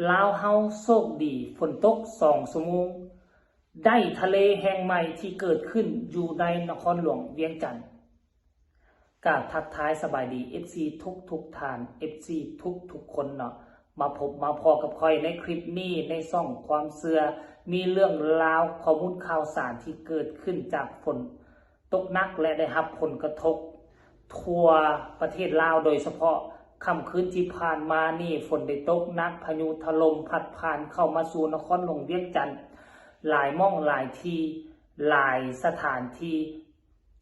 ລາວເຮົາໂຊກດີ ຝົນຕົກສອງຊົ່ວໂມງ ໄດ້ທະເລແຫ່ງໃໝ່ທີ່ເກີດຂຶ້ນຢູ່ໃນນະຄອນຫຼວງວຽງຈັນ. ກາບທັກທາຍສະບາຍດີ ເອັຟຊີ ທຸກໆທ່ານ ເອັຟຊີ ທຸກໆຄົນເນາະ ມາພົບມາພໍ້ກັບຂ້ອຍໃນຄລິບນີ້ ໃນຊ່ອງຄວາມເຊື່ອ ມີເລື່ອງລາວ ຂໍ້ມູນຂ່າວສານທີ່ເກີດຂຶ້ນຈາກຝົນ ຕົກໜັກ ແລະ ໄດ້ຮັບຜົນກະທົບທົ່ວປະເທດລາວ. ໂດຍສະເພາະຄ່ຳຄືນທີ່ຜ່ານມານີ້ ຝົນໄດ້ຕົກໜັກ, ພາຍຸຖະຫຼົ່ມພັດຜ່ານເຂົ້າມາສູ່ນະຄອນຫຼວງວຽງຈັນ ຫຼາຍໝ່ອງຫຼາຍທີ່, ຫຼາຍສະຖານທີ່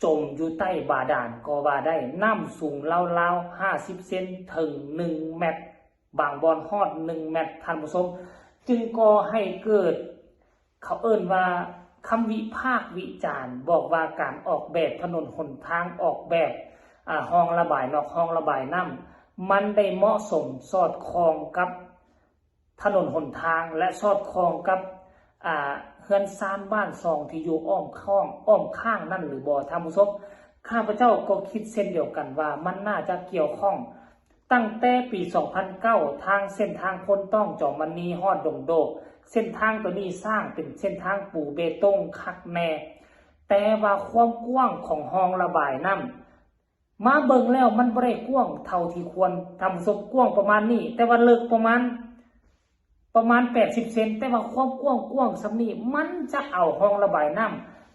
ຈົມຢູ່ໃຕ້ບາດານກໍວ່າໄດ້. ນ້ຳສູງລາວໆຫ້າສິບເຊັນເຖິງໜຶ່ງແມັດ, ບາງບ່ອນຮອດໜຶ່ງແມັດ, ທ່ານຜູ້ຊົມ, ຈຶ່ງກໍ່ໃຫ້ເກີດ ເຂົາເອີ້ນວ່າຄຳວິພາກວິຈານ ບອກວ່າການອອກແບບຖະໜົນຫົນທາງ, ອອກແບບ ອາ ຮ່ອງລະບາຍນອກ, ຮ່ອງລະບາຍນ້ຳ ມັນໄດ້ເໝາະສົມສອດຄ່ອງກັບຖະໜົນຫົນທາງ ແລະ ສອດຄ່ອງກັບ ອາ ເຮືອນຊານບ້ານຊ່ອງທີ່ຢູ່ອ້ອມຂ້ອງ ອ້ອມຂ້າງນັ້ນຫຼືບໍ່? ທ່ານຜູ້ຊົມ, ຂ້າພະເຈົ້າກໍຄິດເຊັ່ນດຽວກັນວ່າມັນໜ້າຈະກ່ຽວຂ້ອງ. ຕັ້ງແຕ່ປີສອງພັນເກົ້າ ທາງເສັ້ນທາງໂພນຕ້ອງ ຈອມມະນີ ຮອດດົງໂດກ ເສັ້ນທາງໂຕນີ້ສ້າງເປັນເສັ້ນທາງປູເບຕົງຄັກແນ່, ແຕ່ວ່າຄວາມກວ້າງຂອງຮ່ອງລະບາຍນ້ຳ ມາເບິ່ງແລ້ວມັນບໍ່ໄດ້ກວ້າງເທົ່າທີ່ຄວນ. ທ່ານຜູ້ຊົມ, ກວ້າງປະມານນີ້ ແຕ່ວ່າເລິກປະມານ ປະມານແປດສິບເຊັນ, ແຕ່ວ່າຄວາມກວ້າງ ກວ້າງສ່ຳນີ້ ມັນຈະເອົາຮ່ອງລະບາຍນ້ຳ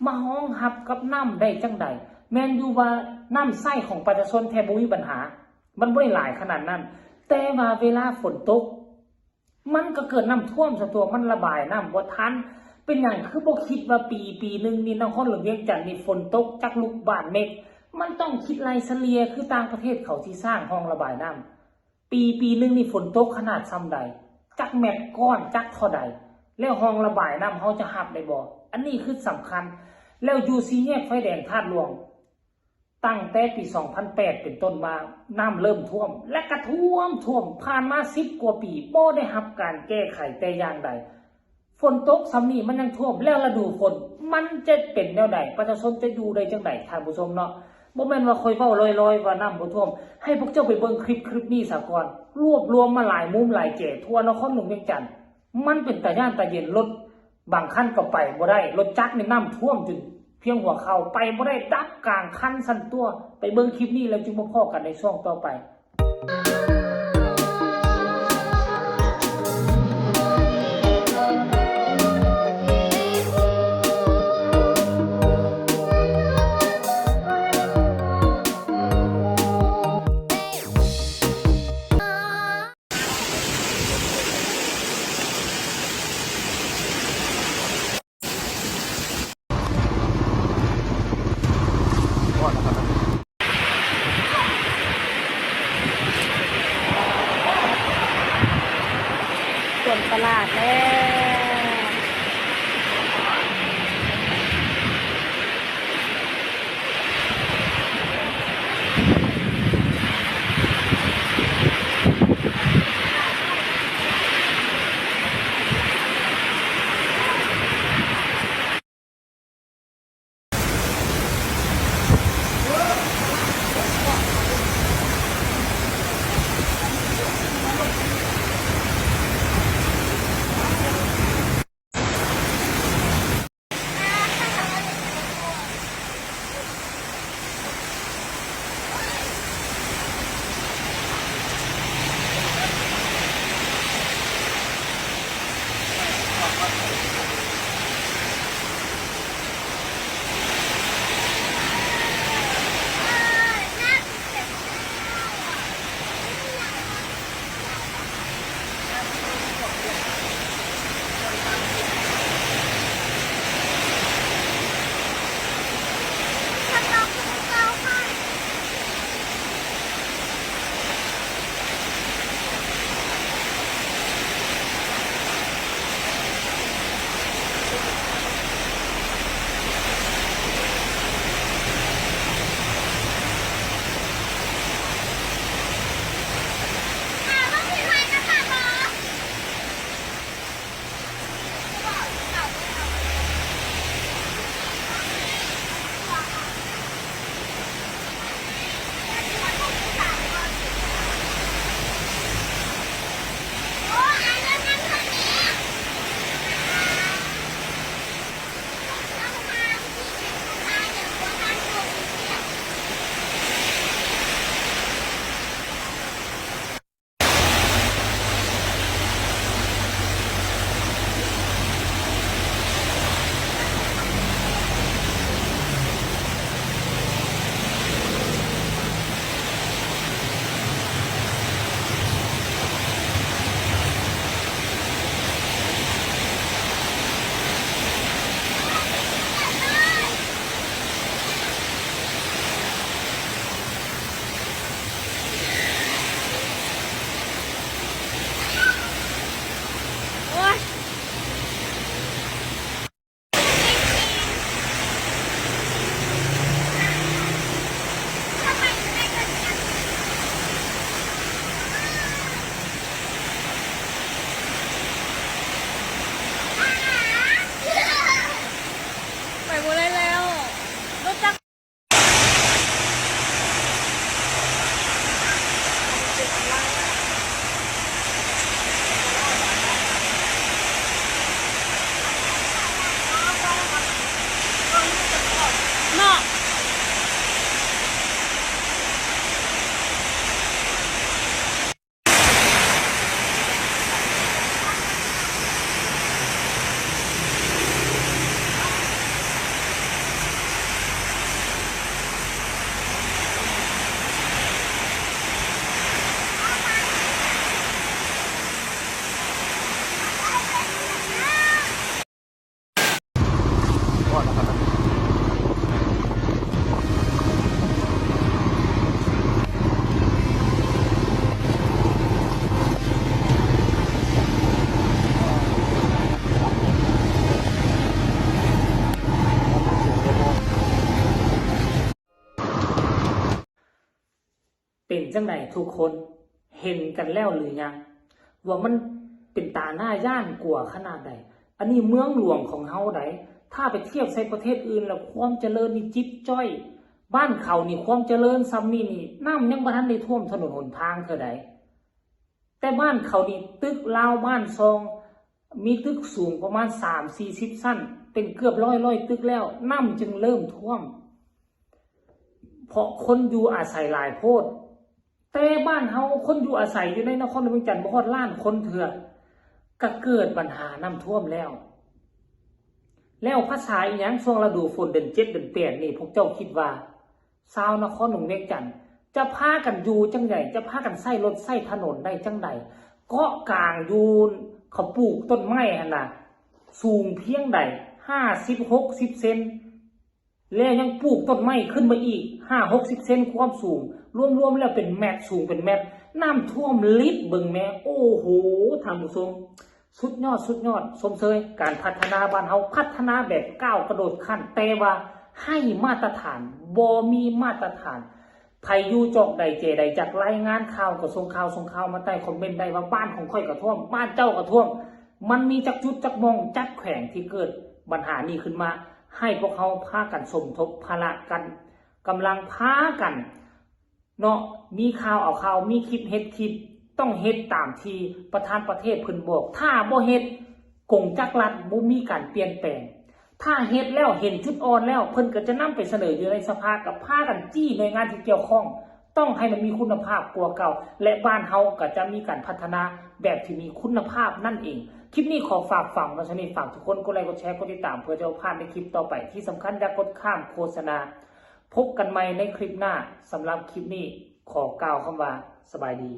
ມາຮອງຮັບກັບນ້ຳໄດ້ຈັ່ງໃດ? ແມ່ນຢູ່ວ່ານ້ຳໃຊ້ຂອງປະຊາຊົນແທ້ບໍ່ມີບັນຫາ, ມັນບໍ່ໄດ້ຫຼາຍຂະໜາດນັ້ນ, ແຕ່ວ່າເວລາຝົນຕົກ ມັນກໍເກີດນ້ຳຖ້ວມຊະຕົວະ, ມັນລະບາຍນ້ຳບໍ່ທັນ. ເປັນຫຍັງຄືບໍ່ຄິດວ່າປີ ປີໜຶ່ງນີ້ ນະຄອນຫຼວງວຽງຈັນນີ້ ຝົນຕົກຈັກລູກບາດເມັດ? ມັນຕ້ອງຄິດໄລ່ສະເລ່ຍ ຄືຕ່າງປະເທດເຂົາທີ່ສ້າງຮ່ອງລະບາຍນ້ຳ. ປີ ປີໜຶ່ງນີ້ຝົນຕົກຂະໜາດສ່ຳໃດ? ຈັກແມັດກ້ອນ ຈັກທໍ່ໃດ? ແລ້ວຮ່ອງລະບາຍນ້ຳເຮົາຈະຮັບໄດ້ບໍ່? ອັນນີ້ຄືສຳຄັນ. ແລ້ວຢູ່ສີ່ແຍກໄຟແດງທາດຫຼວງ ຕັ້ງແຕ່ປີສອງພັນແປດເປັນຕົ້ນມາ ນ້ຳເລີ່ມຖ້ວມ ແລະ ກະຖ້ວມ, ຖ້ວມ. ຜ່ານມາສິບກວ່າປີ ບໍ່ໄດ້ຮັບການແກ້ໄຂແຕ່ຢ່າງໃດ. ຝົນຕົກສ່ຳນີ້ມັນຍັງຖ້ວມ, ແລ້ວລະດູຝົນມັນຈະເປັນແນວໃດ? ປະຊາຊົນຈະຢູ່ໄດ້ຈັ່ງໃດ ທ່ານຜູ້ຊົມເນາະ? ບໍ່ແມ່ນວ່າຂ້ອຍເວົ້າລອຍໆວ່ານ້ຳບໍ່ຖ້ວມ. ໃຫ້ພວກເຈົ້າໄປເບິ່ງຄລິບ ຄລິບນີ້ສາກ່ອນ. ລວບລວມມາຫຼາຍມຸມຫຼາຍແຈທົ່ວນະຄອນຫຼວງວຽງຈັນ. ມັນເປັນຕາຢ້ານຕາເຢັນ. ລົດບາງຄັນກໍໄປບໍ່ໄດ້. ລົດຈັກນີ້ນ້ຳຖ້ວມຈົນພຽງຫົວເຂົ່າ, ໄປບໍ່ໄດ້, ດັບກາງຄັນຊັ້ນຕົວະ. ໄປເບິ່ງຄລິບນີ້ແລ້ວຈຶ່ງມາພໍ້ກັນໃນຊ່ວງຕໍ່ໄປ. ກວນຕະຫຼາດແລ້ວ. ເ ຈັ່ງໃດທຸກຄົນ ເຫັນກັນແລ້ວຫຼືຍັງ ວ່າມັນເປັນຕາໜ້າຢ້ານກົວຂະໜາດໃດ? ອັນນີ້ເມືອງຫຼວງຂອງເຮົາໃດ໋ ຖ້າໄປທຽບໃສ່ປະເທດອື່ນແລ້ວ ຄວາມຈະເລີນນີ້ຈິບຈ້ອຍ. ບ້ານເຂົານີ້ຄວາມຈະເລີນຊ່ຳນີ້ນີ້ ນ້ຳຍັງບໍ່ທັນໄດ້ຖ້ວມຖະໜົນຫົນທາງເທື່ອໃດ ແຕ່ບ້ານເຂົານີ້ຕຶກລາວບ້ານຊ່ອງ ມີຕຶກສູງປະມານສາມສີ່ສິບຊັ້ນ ເປັນເກືອບຮ້ອຍຮ້ອຍຕຶກແລ້ວ ນ້ຳຈຶ່ງເລີ່ມຖ້ວມ ເພາະຄົນຢູ່ອາໄສຫຼາຍໂພດ. ແຕ່ບ້ານເຮົາຄົນຢູ່ອາໄສຢູ່ໃນນະຄອນຫຼວງວຽງຈັນບໍ່ຮອດລ້ານຄົນເທື່ອ ກະເກີດບັນຫານ້ຳຖ້ວມແລ້ວ. ແລ້ວພາສາອີ່ຫຍັງ ຊ່ວງລະດູຝົນເດືອນເຈັດເດືອນແປດນີ້ ພວກເຈົ້າຄິດວ່າ ຊາວນະຄອນຫຼວງວຽງຈັນຈະພາກັນຢູ່ຈັ່ງໃດ? ຈະພາກັນໃຊ້ລົດໃຊ້ຖະໜົນໄດ້ຈັ່ງໃດ? ເກາະກາງຢູ່ ເຂົາປູກຕົ້ນໄມ້ຫັ້ນນະ ສູງພຽງໃດ? ຫ້າສິບ ຫົກສິບເຊັນ ແລ້ວຍັງປູກຕົ້ນໄມ້ຂຶ້ນມາອີກຫ້າຫົກສິບເຊັນຄວາມສູງ ລວມໆແລ້ວເປັນແມັດ ສູງເປັນແມັດ ນ້ຳຖ້ວມລິດ ເບິ່ງແມ້ ໂອ້ໂຫ ທ່ານຜູ້ຊົມ ສຸດຍອດ ສຸດຍອດ ຊົມເຊີຍ ການພັດທະນາບ້ານເຮົາ ພັດທະນາແບບກ້າວກະໂດດຂັ້ນ ແຕ່ວ່າໄຮ້ມາດຕະຖານ ບໍ່ມີມາດຕະຖານ. ໃຜຢູ່ຈອກໃດເຈໃດ ຢາກລາຍງານຂ່າວ ກະສົ່ງຂ່າວ ສົ່ງຂ່າວມາໃຕ້ຄອມເມັນໄດ້ວ່າ ບ້ານຂອງຂ້ອຍກະຖ້ວມ ບ້ານເຈົ້າກະຖ້ວມ. ມັນມີຈັກຈຸດຈັກໝ່ອງ ຈັກແຂວງທີ່ເກີດບັນຫານີ້ຂຶ້ນມາ ໃຫ້ພວກເຮົາພາກັນສົມທົບພາລະກັນ ກຳລັງພາກັນເນາະ ມີຂ່າວເອົາຂ່າວ ມີຄລິບເຮັດຄລິບ ຕ້ອງເຮັດຕາມທີ່ປະທານປະເທດເພິ່ນບອກ. ຖ້າບໍ່ເຮັດ ກົງຈັກລັດບໍ່ມີການປ່ຽນແປງ. ຖ້າເຮັດແລ້ວເຫັນຈຸດອ່ອນແລ້ວ ເພິ່ນກະຈະນຳໄປສະເໜີຢູ່ໃນສະພາ ກະພາກັນຈີ້ໜ່ວຍງານທີ່ກ່ຽວຂ້ອງ ຕ້ອງໃຫ້ມັນມີຄຸນນະພາບກວ່າເກົ່າ ແລະ ບ້ານເຮົາກະຈະມີການພັດທະນາແບບທີ່ມີຄຸນນະພາບນັ້ນເອງ. ຄລິບນີ້ຂໍຝາກຝັງໄວ້ສ່ຳນີ້ ຝາກທຸກຄົນກົດໄລ ກົດແຊ ກົດຕິດຕາມ ເພື່ອຈະບໍ່ພາດໃນຄລິບຕໍ່ໄປ. ທີ່ສຳຄັນຢ່າກົດຂ້າມໂຄສະນາ. ພົບກັນໃໝ່ໃນຄລິບໜ້າ. ສຳລັບຄລິບນີ້ຂໍກ່າວຄຳວ່າ ສະບາຍດີ.